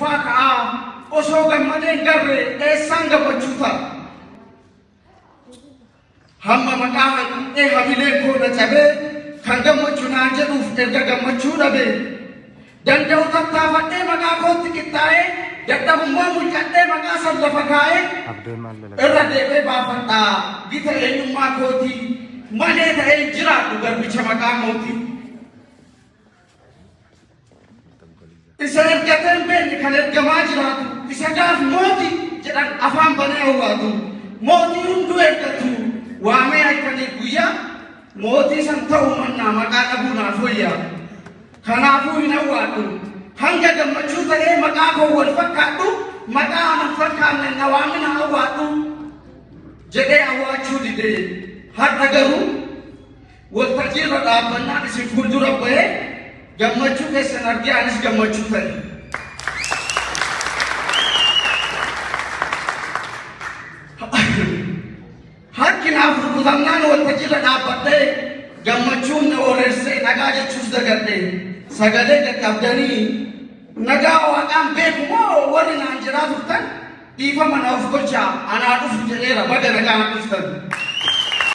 Kufaa ka'aa osoo gammadee hin garre eessaan gammachuu ta'a? Hamma maqaa hanqadhee hamileen koo na cabee kan gammachuu naan jedhuuf erga gammachuu dhabee danda'u tattaafadhee maqaa kootti qixxaa'ee dadhabummaa mulqadhee maqaa san lafa kaa'ee irra deebi'ee baafadhaa gita eenyummaa kootii malee ta'ee hin jiraadhu garbicha maqaa mootii. Isa ergatee hin beekne kan ergamaa jiraatu, isa gaaf mootii jedhan afaan banee awwaatu, mootii hunduu ergatu, waamee halkanii guyyaa mootii san ta'uu mannaa maqaa dhabuu naaf wayya. Kanaafuu hin awwaadhu. Hanga gammachuu ta'ee maqaa koo wal fakkaadhu, maqaa ana hin fakkaanne na waamina awwaadhu jedhee awwaachuu dide. Har'a garuu Waltajjii irra dhaabbannaan isin fuuldura ba'ee gammachuu keessan argee anis gammachuu ta'e. Harki naaf rukutamnaan waltajjii irra dhaabbadhee gammachuun na wareersee nagaa jechuus dagadhe sagalee qaqqabdanii nagaa waaqaan beeku moo warri naan jedhaa turtan dhiifama na of gochaa anaa dhufu jedheera baga nagaan dhuftan.